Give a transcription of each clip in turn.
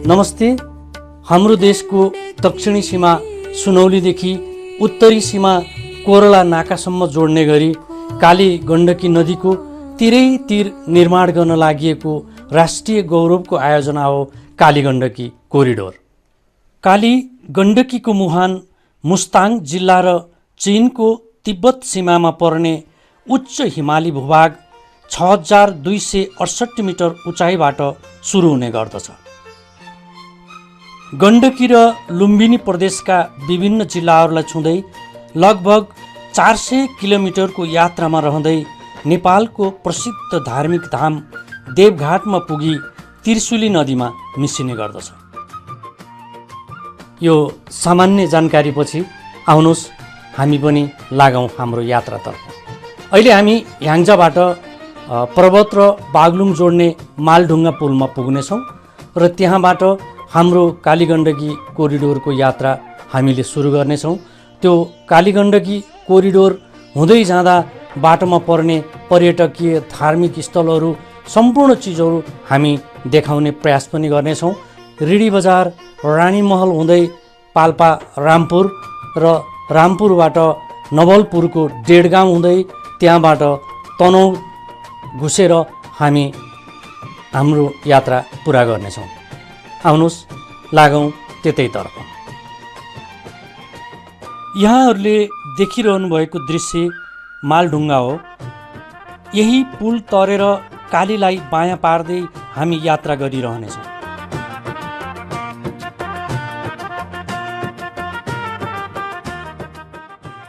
नमस्ते। हाम्रो देशको दक्षिणी सीमा सुनौलीदेखि उत्तरी सीमा कोरला नाकासम्म जोड्ने गरी काली गण्डकी नदीको तीरै तीर निर्माण गर्न लागि राष्ट्रिय गौरवको आयोजना हो काली गण्डकी कोरिडोर। काली गण्डकीको मुहान मुस्ताङ जिल्ला र चीनको तिब्बत सीमामा पर्ने उच्च हिमाली भूभाग 6268 मिटर उचाइबाट सुरु हुने गर्दछ। गण्डकी र लुम्बिनी प्रदेशका विभिन्न जिल्लाहरूलाई छुँदै लगभग 400 किलोमिटरको यात्रामा रहँदै नेपालको प्रसिद्ध धार्मिक धाम देवघाटमा पुगी त्रिशुली नदीमा मिसिने गर्दछ। यो सामान्य जानकारीपछि आउनुहोस् हामी पनि लागौँ हाम्रो यात्रातर्फ। अहिले हामी ह्याङ्जाबाट पर्वत र बागलुङ जोड्ने मालढुङ्गा पुलमा पुग्नेछौँ र त्यहाँबाट हाम्रो कालीगण्डकी कोरिडोरको यात्रा हामीले सुरु गर्नेछौँ। त्यो कालीगण्डकी कोरिडोर हुँदै जाँदा बाटोमा पर्ने पर्यटकीय धार्मिक स्थलहरू सम्पूर्ण चिजहरू हामी देखाउने प्रयास पनि गर्नेछौँ। रिडी बजार, रानीमहल हुँदै पाल्पा रामपुर र रामपुरबाट नवलपुरको डेढगाउँ हुँदै त्यहाँबाट तनहुँ घुसेर हामी हाम्रो यात्रा पुरा गर्नेछौँ। आउनुहोस् लागौँ त्यतैतर्फ। यहाँहरूले देखिरहनु भएको दृश्य मालढुङ्गा हो। यही पुल तरेर कालीलाई बायाँ पार्दै हामी यात्रा गरिरहनेछौँ।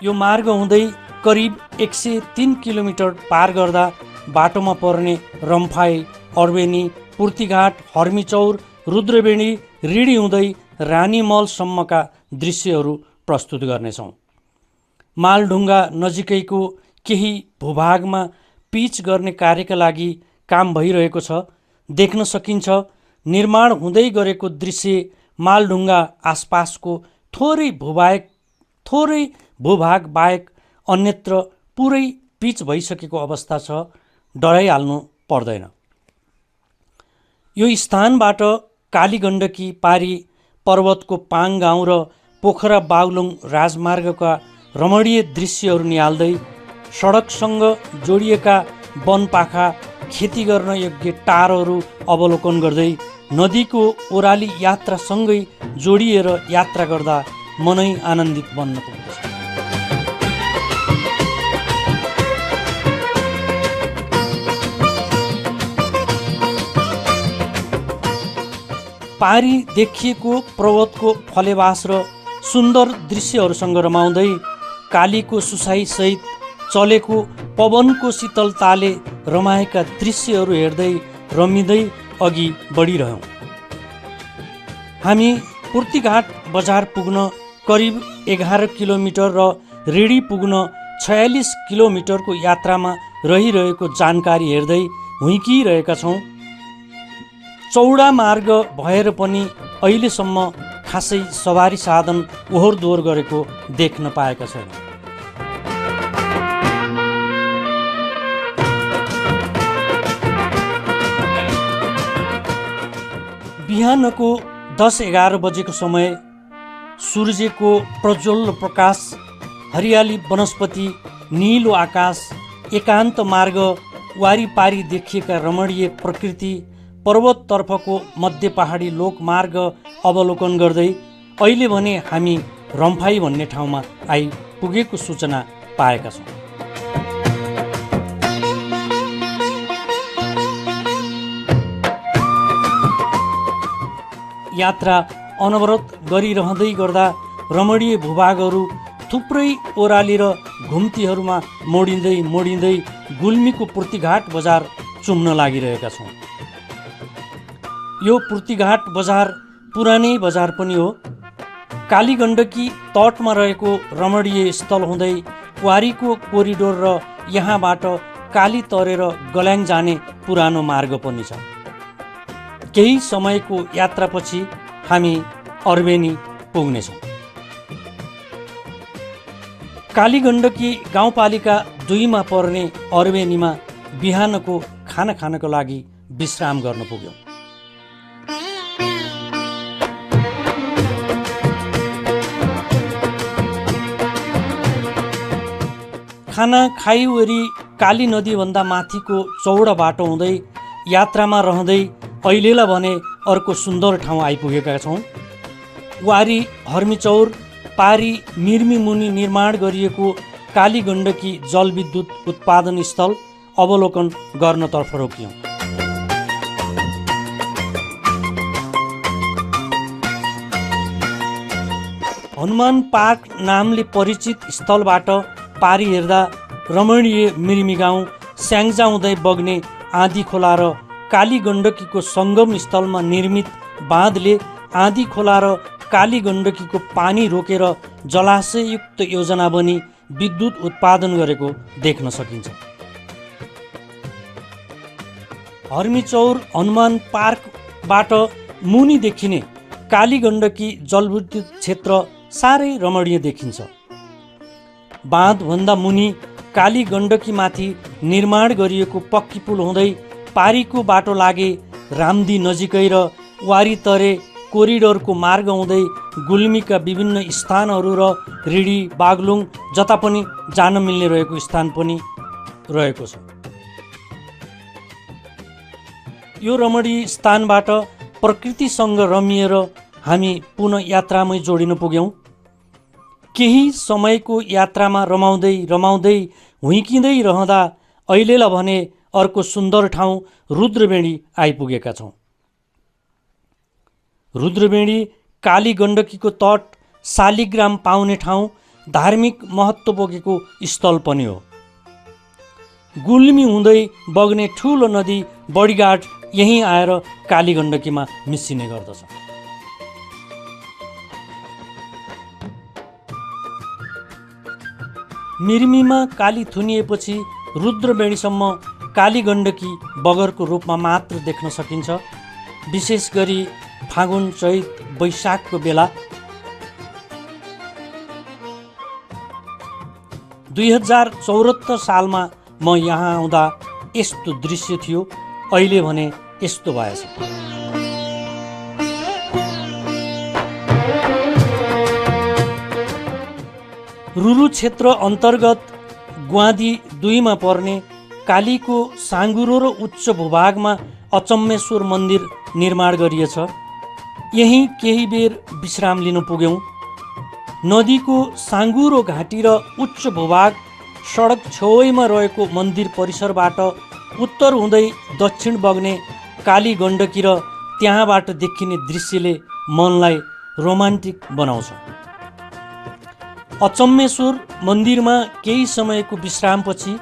यो मार्ग हुँदै करिब 103 किलोमिटर पार गर्दा बाटोमा पर्ने रम्फाई, अर्बेनी, पूर्तिघाट, हर्मीचौर, रुद्रवेणी, रिडी हुँदै रानीमहलसम्मका दृश्यहरू प्रस्तुत गर्नेछौँ। मालढुङ्गा नजिकैको केही भूभागमा पिच गर्ने कार्यका लागि काम भइरहेको छ। देख्न सकिन्छ निर्माण हुँदै गरेको दृश्य मालढुङ्गा आसपासको थोरै भूभाग बाहेक अन्यत्र पुरै पिच भइसकेको अवस्था छ। डराइहाल्नु पर्दैन। यो स्थानबाट कालीगण्डकी पारी पर्वतको पाङ गाउँ र पोखरा बागलुङ राजमार्गका रमणीय दृश्यहरू निहाल्दै सडकसँग जोडिएका वनपाखा, खेती गर्न योग्य टारहरू अवलोकन गर्दै नदीको ओह्राली यात्रासँगै जोडिएर यात्रा गर्दा मनै आनन्दित बन्न पुग्दछ। पारी देखिएको पर्वतको फलेवास र सुन्दर दृश्यहरूसँग रमाउँदै कालीको सुसाइसहित चलेको पवनको शीतलताले रमाएका दृश्यहरू हेर्दै रमिँदै अघि बढिरह्यौँ। हामी पूर्तिघाट बजार पुग्न करिब 11 किलोमिटर र रिडी पुग्न 46 किलोमिटरको यात्रामा रहिरहेको जानकारी हेर्दै हुइकिरहेका छौँ। चौडा मार्ग भएर पनि अहिलेसम्म खासै सवारी साधन ओहोर दोहोर गरेको देख्न पाएका छैनौँ। बिहानको 10-11 बजेको समय सूर्यको प्रज्वल प्रकाश, हरियाली वनस्पति, नीलो आकाश, एकान्त मार्ग, वारिपारी देखिएका रमणीय प्रकृति, पर्वततर्फको मध्य पहाडी लोकमार्ग अवलोकन गर्दै अहिले भने हामी रम्फाई भन्ने ठाउँमा आइपुगेको सूचना पाएका छौँ। यात्रा अनवरत गरिरहँदै गर्दा रमणीय भूभागहरू थुप्रै ओह्राली र घुम्तीहरूमा मोडिँदै गुल्मीको पूर्तिघाट बजार चुम्न लागिरहेका छौँ। यो पूर्तिघाट बजार पुरानै बजार पनि हो। कालीगण्डकी तटमा रहेको रमणीय स्थल हुँदै वारीको कोरिडोर र यहाँबाट काली तरेर गल्याङ जाने पुरानो मार्ग पनि छ। केही समयको यात्रापछि हामी अर्बेनी पुग्नेछौँ। कालीगण्डकी गाउँपालिका 2 मा पर्ने अर्बेनीमा बिहानको खाना खानको लागि विश्राम गर्न पुग्यौँ। खाना खाइवरी काली नदीभन्दा माथिको चौडा बाटो हुँदै यात्रामा रहँदै अहिलेला भने अर्को सुन्दर ठाउँ आइपुगेका छौँ। वारी हर्मीचौर पारी मिर्मी मुनि निर्माण गरिएको कालीगण्डकी जलविद्युत उत्पादन स्थल अवलोकन गर्नतर्फ रोकियौँ। हनुमान पार्क नामले परिचित स्थलबाट पारी हेर्दा रमणीय मिर्मी गाउँ, स्याङ्जा हुँदै बग्ने आँधी खोला र कालीगण्डकीको सङ्गम स्थलमा निर्मित बाँधले आँधी खोला र कालीगण्डकीको पानी रोकेर जलाशययुक्त योजना बनी विद्युत उत्पादन गरेको देख्न सकिन्छ। हर्मीचौर हनुमान पार्कबाट मुनि देखिने कालीगण्डकी जलविद्युत क्षेत्र साह्रै रमणीय देखिन्छ। बाँधभन्दा मुनि कालीगण्डकी माथि निर्माण गरिएको पक्की पुल हुँदै पारीको बाटो लागे रामदी नजिकै र वारी तरे कोरिडोरको मार्ग हुँदै गुल्मीका विभिन्न स्थानहरू र रिडी बागलुङ जता पनि जान मिल्ने रहेको स्थान पनि रहेको छ। यो रमणीय स्थानबाट प्रकृतिसँग रमिएर हामी पुनः यात्रामै जोडिन पुग्यौँ। केही समयको यात्रामा रमाउँदै हुइकिँदै रहँदा अहिलेला भने अर्को सुन्दर ठाउँ रुद्रवेणी आइपुगेका छौँ। रुद्रवेणी कालीगण्डकीको तट शालिग्राम पाउने ठाउँ, धार्मिक महत्त्व बोकेको स्थल पनि हो। गुल्मी हुँदै बग्ने ठुलो नदी बडीघाट यहीँ आएर कालीगण्डकीमा मिसिने गर्दछ। मिर्मीमा काली थुनिएपछि रुद्रवेणीसम्म कालीगण्डकी बगरको रूपमा मात्र देख्न सकिन्छ। विशेष गरी फागुन चैत वैशाखको बेला। 2074 सालमा म यहाँ आउँदा यस्तो दृश्य थियो, अहिले भने यस्तो भएछ। रुरु क्षेत्र अन्तर्गत ग्वादी 2 मा पर्ने कालीको साँगुरो र उच्च भूभागमा अचम्मेश्वर मन्दिर निर्माण गरिएछ। यहीँ केही बेर विश्राम लिन पुग्यौँ। नदीको साँगुरो घाँटी र उच्च भूभाग सडक छेउमा रहेको मन्दिर परिसरबाट उत्तर हुँदै दक्षिण बग्ने कालीगण्डकी र त्यहाँबाट देखिने दृश्यले मनलाई रोमान्टिक बनाउँछ। अचम्मेश्वर मन्दिरमा केही समयको विश्रामपछि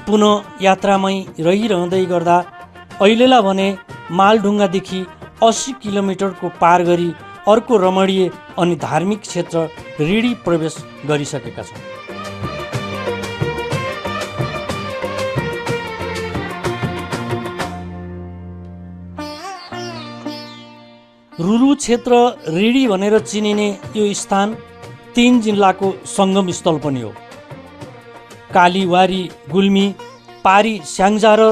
पुनः यात्रामै रहिरहँदै गर्दा अहिलेला भने मालढुङ्गादेखि 80 किलोमिटरको पार गरी अर्को रमणीय अनि धार्मिक क्षेत्र रिडी प्रवेश गरिसकेका छौँ। रुरु क्षेत्र रिडी भनेर चिनिने यो स्थान 3 जिल्लाको सङ्गम स्थल पनि हो। काली, वारी, गुल्मी, पारी, स्याङ्जा र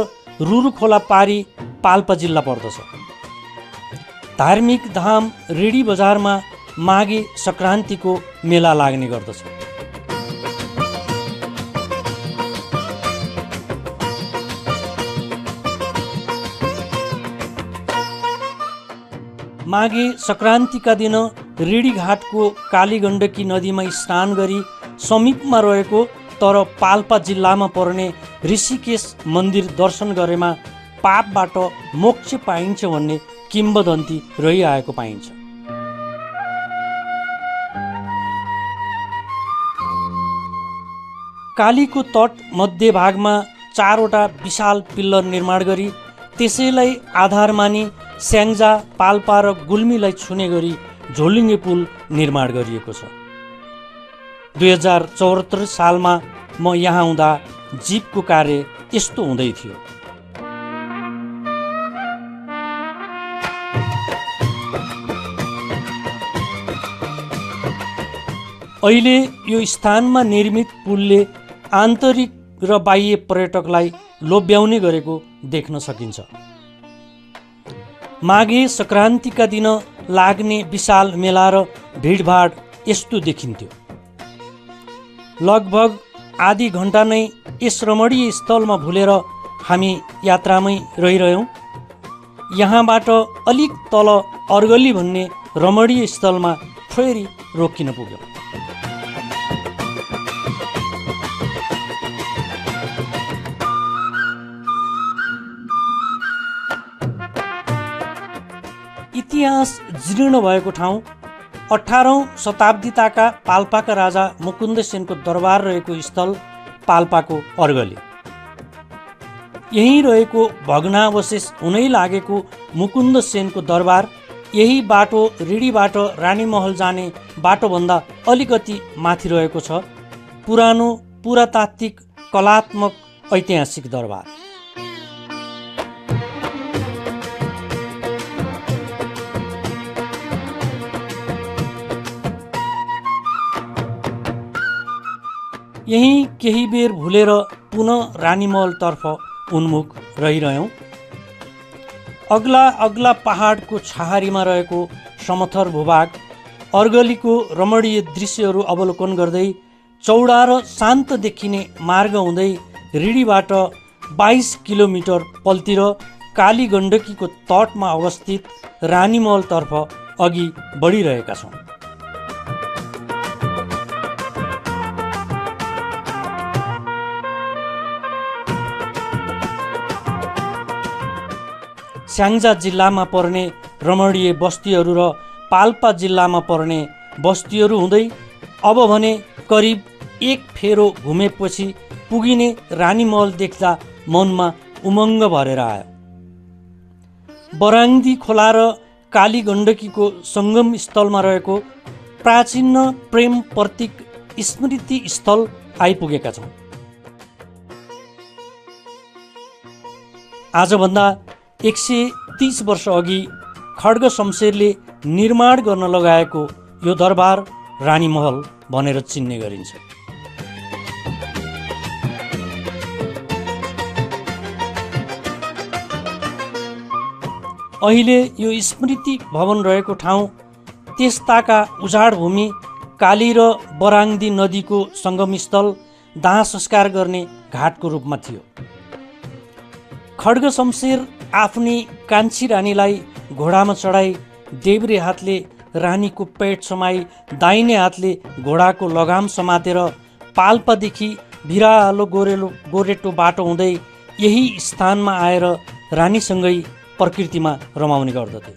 रुरु खोला पारी पाल्पा जिल्ला पर्दछ। धार्मिक धाम रिडी बजारमा माघे सङ्क्रान्तिको मेला लाग्ने गर्दछ। माघे सङ्क्रान्तिका दिन रिडी घाटको कालीगण्डकी नदीमा स्नान गरी समीपमा रहेको तर पाल्पा जिल्लामा पर्ने ऋषिकेश मन्दिर दर्शन गरेमा पापबाट मोक्ष पाइन्छ भन्ने किम्वदन्ती रहिआएको पाइन्छ। कालीको तट मध्य भागमा 4वटा विशाल पिल्लर निर्माण गरी त्यसैलाई आधार मानी स्याङ्जा, पाल्पा र गुल्मीलाई छुने गरी झोलुङ्गे पुल निर्माण गरिएको छ। 2074 सालमा म यहाँ हुँदा जीपको कार्य यस्तो हुँदै थियो। अहिले यो स्थानमा निर्मित पुलले आन्तरिक र बाह्य पर्यटकलाई लोभ्याउने गरेको देख्न सकिन्छ। माघे सङ्क्रान्तिका दिन लाग्ने विशाल मेला र भिडभाड यस्तो देखिन्थ्यो। लगभग आधी घन्टा नै यस रमणीय स्थलमा भुलेर हामी यात्रामै रहिरह्यौँ। यहाँबाट अलिक तल अर्गली भन्ने रमणीय स्थलमा फेरि रोकिन पुग्यौँ। इतिहास जीर्ण भएको ठाउँ 18औं शताब्दीताका पाल्पाका राजा मुकुन्द सेनको दरबार रहेको स्थल पाल्पाको अर्गली। यहीँ रहेको भग्नावशेष हुनै लागेको मुकुन्द सेनको दरबार यही बाटो रिडीबाट रानीमहल जाने बाटोभन्दा अलिकति माथि रहेको छ। पुरानो पुरातात्विक कलात्मक ऐतिहासिक दरबार। यही केही बेर भुलेर पुनः रानीमहलतर्फ उन्मुख रहिरह्यौँ। अग्ला अग्ला पहाडको छहारीमा रहेको समथर भूभाग अर्गलीको रमणीय दृश्यहरू अवलोकन गर्दै चौडा र शान्त देखिने मार्ग हुँदै रिडीबाट 22 किलोमिटर पल्तिर काली गण्डकीको तटमा अवस्थित रानीमहलतर्फ अघि बढिरहेका छौँ। स्याङ्जा जिल्लामा पर्ने रमणीय बस्तीहरू र पाल्पा जिल्लामा पर्ने बस्तीहरू हुँदै अब भने करिब एक फेरो घुमेपछि पुगिने रानीमहल देख्दा मनमा उमङ्ग भरेर आयो। बराङ्दी खोला र काली गण्डकीको सङ्गम स्थलमा रहेको प्राचीन प्रेम प्रतीक स्मृति स्थल आइपुगेका छौँ। आजभन्दा 130 वर्ष अघि खड्ग शमशेरले निर्माण गर्न लगाएको यो दरबार रानीमहल भनेर चिन्ने गरिन्छ। अहिले यो स्मृति भवन रहेको ठाउँ त्यस्ताका उजाड भूमि काली र बराङ्दी नदीको सङ्गमस्थल दाह संस्कार गर्ने घाटको रूपमा थियो। खड्ग शमशेर आफ्नी कान्छी रानीलाई घोडामा चढाई देब्रे हातले रानीको पेट समाई दाहिने हातले घोडाको लगाम समातेर पाल्पादेखि भिरालो गोरेटो बाटो हुँदै यही स्थानमा आएर रानीसँगै प्रकृतिमा रमाउने गर्दथे।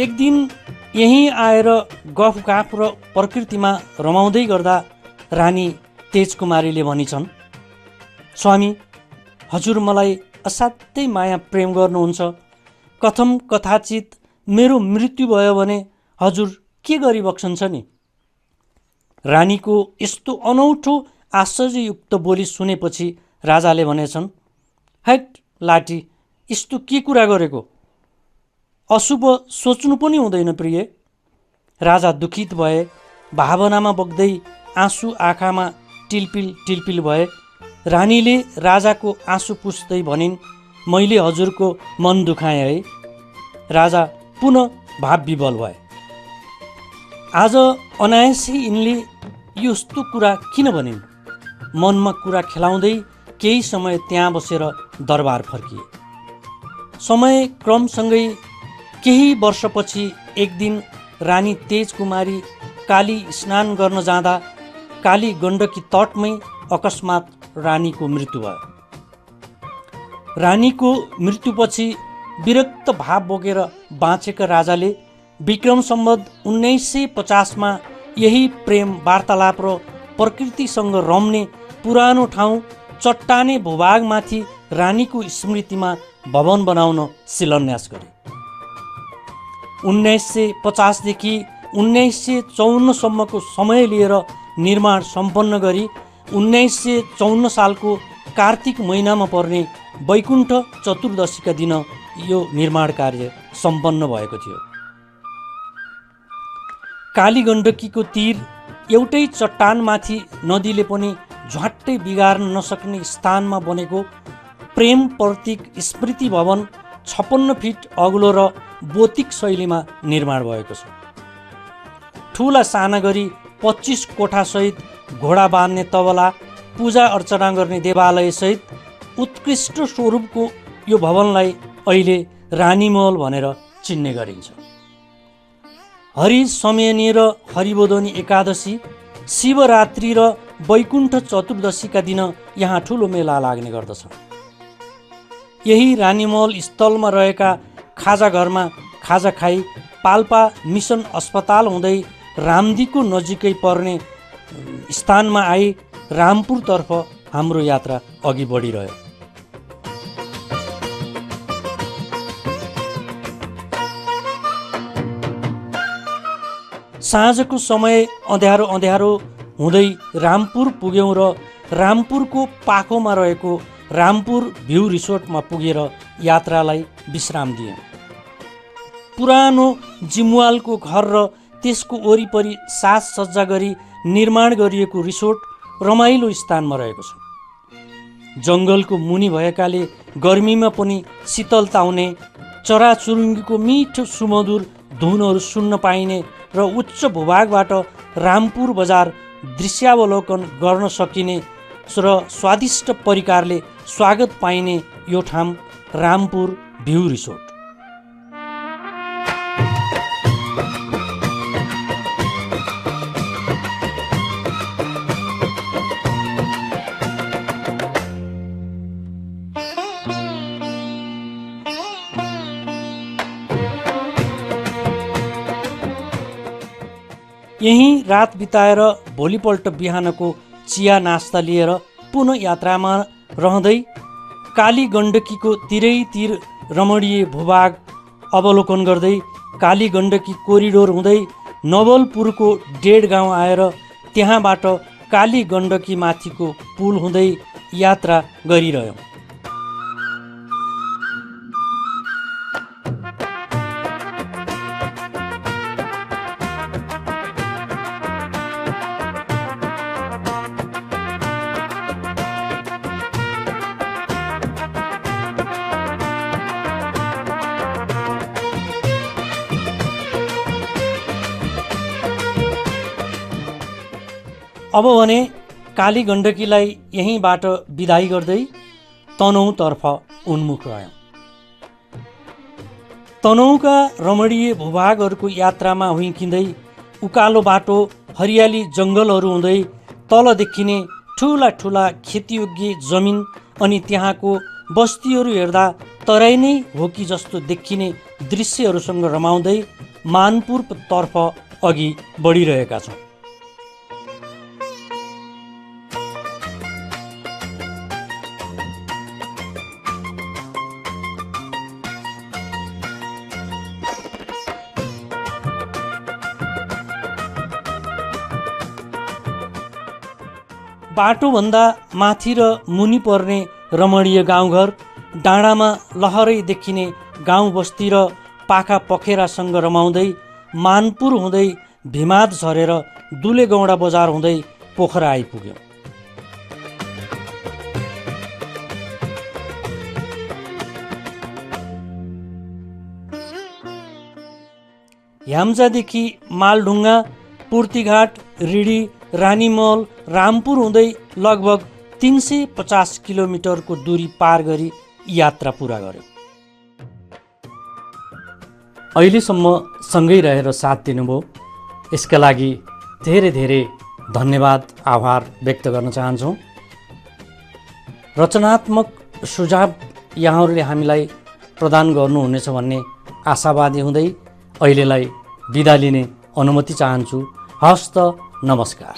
एक दिन यहीँ आएर गफगाफ र प्रकृतिमा रमाउँदै गर्दा रानी तेजकुमारीले भनिछन्, स्वामी, हजुर मलाई असाध्यै माया प्रेम गर्नुहुन्छ। कथम कथाचित मेरो मृत्यु भयो भने हजुर के गरी बक्सन्छ नि? रानीको यस्तो अनौठो आश्चर्ययुक्त बोली सुनेपछि राजाले भनेछन्, हैट लाटी, यस्तो के कुरा गरेको? अशुभ सोच्नु पनि हुँदैन प्रिय। राजा दुखित भए, भावनामा बग्दै आँसु आँखामा टिलपिल टिलपिल भए। रानीले राजाको आँसु पुस्दै भनिन्, मैले हजुरको मन दुखाएँ है। राजा पुनः भाव विवल भए। आज अनायासै यिनले यस्तो कुरा किन भनिन्? मनमा कुरा खेलाउँदै केही समय त्यहाँ बसेर दरबार फर्किए। समय क्रमसँगै केही वर्षपछि एक दिन रानी तेजकुमारी काली स्नान गर्न जाँदा काली गण्डकी तटमै अकस्मात रानीको मृत्यु भयो। रानीको मृत्युपछि विरक्त भाव बोकेर बाँचेका राजाले विक्रम सम्वत 1950 यही प्रेम वार्तालाप र प्रकृतिसँग रम्ने पुरानो ठाउँ चट्टाने भूभागमाथि रानीको स्मृतिमा भवन बनाउन शिलान्यास गरे। 1950 देखि 1954 सम्मको समय लिएर निर्माण सम्पन्न गरी 1954 सालको कार्तिक महिनामा पर्ने वैकुण्ठ चतुर्दशीका दिन यो निर्माण कार्य सम्पन्न भएको थियो। कालीगण्डकीको तीर एउटै चट्टानमाथि नदीले पनि झ्वाट्टै बिगार्न नसक्ने स्थानमा बनेको प्रेम प्रतीक स्मृति भवन 56 फिट अग्लो र बोतिक शैलीमा निर्माण भएको छ। ठुला साना गरी 25 कोठासहित घोडा बाँध्ने तबला, पूजा अर्चना गर्ने देवालय सहित उत्कृष्ट स्वरूपको यो भवनलाई अहिले रानीमहल भनेर चिन्ने गरिन्छ। हरि समयनी र हरिबोधनी एकादशी, शिवरात्रि र वैकुण्ठ चतुर्दशीका दिन यहाँ ठुलो मेला लाग्ने गर्दछ। यही रानीमहल स्थलमा रहेका खाजा घरमा खाजा खाई पाल्पा मिसन अस्पताल हुँदै रामदीको नजिकै पर्ने स्थानमा आई रामपुरतर्फ हाम्रो यात्रा अघि बढिरह्यो। साँझको समय अँध्यारो अँध्यारो हुँदै रामपुर पुग्यौँ र रामपुरको पाखोमा रहेको रामपुर भ्यू रिसोर्टमा पुगेर यात्रालाई विश्राम दियौँ। पुरानो जिम्वालको घर र त्यसको वरिपरि साजसज्जा गरी निर्माण गरिएको रिसोर्ट रमाइलो स्थानमा रहेको छ। जङ्गलको मुनि भएकाले गर्मीमा पनि शीतलता हुने, चराचुरुङ्गीको मिठो सुमधुर धुनहरू सुन्न पाइने र उच्च भूभागबाट रामपुर बजार दृश्यावलोकन गर्न सकिने र स्वादिष्ट परिकारले स्वागत पाइने यो ठाउँ रामपुर भ्यू रिसोर्ट। यहीं रात बिताएर भोलिपल्ट बिहानको चिया नास्ता लिएर पुनः यात्रामा रहँदै कालीगण्डकीको तिरैतिर रमणीय भूभाग अवलोकन गर्दै कालीगण्डकी कोरिडोर हुँदै नवलपुरको डेढ गाउँ आएर त्यहाँबाट कालीगण्डकी माथिको पुल हुँदै यात्रा गरिरह्यौँ। अब भने कालीगण्डकीलाई यहीँबाट बिदाई गर्दै तनहुँतर्फ उन्मुख रह्यौँ। तनहुँका रमणीय भूभागहरूको यात्रामा हुइकिँदै उकालो बाटो, हरियाली जङ्गलहरू हुँदै तल देखिने ठुला ठुला खेतीयोग्य जमिन अनि त्यहाँको बस्तीहरू हेर्दा तराई नै हो कि जस्तो देखिने दृश्यहरूसँग रमाउँदै मानपुरतर्फ अघि बढिरहेका छौँ। बाटोभन्दा माथि र मुनि पर्ने रमणीय गाउँघर, डाँडामा लहरै देखिने गाउँ बस्ती र पाखा पखेरासँग रमाउँदै मानपुर हुँदै भिमाद झरेर दुलेगौडा बजार हुँदै पोखरा आइपुग्यौँ। ह्याम्जादेखि मालढुङ्गा, पूर्तिघाट, रिडी, रानीमहल, रामपुर हुँदै लगभग 350 किलोमिटरको दूरी पार गरी यात्रा पुरा गर्यो। अहिलेसम्म सँगै रहेर साथ दिनुभयो, यसका लागि धेरै धेरै धन्यवाद, आभार व्यक्त गर्न चाहन्छौँ। रचनात्मक सुझाव यहाँहरूले हामीलाई प्रदान गर्नुहुनेछ भन्ने आशावादी हुँदै अहिलेलाई बिदा लिने अनुमति चाहन्छु। हस्त नमस्कार।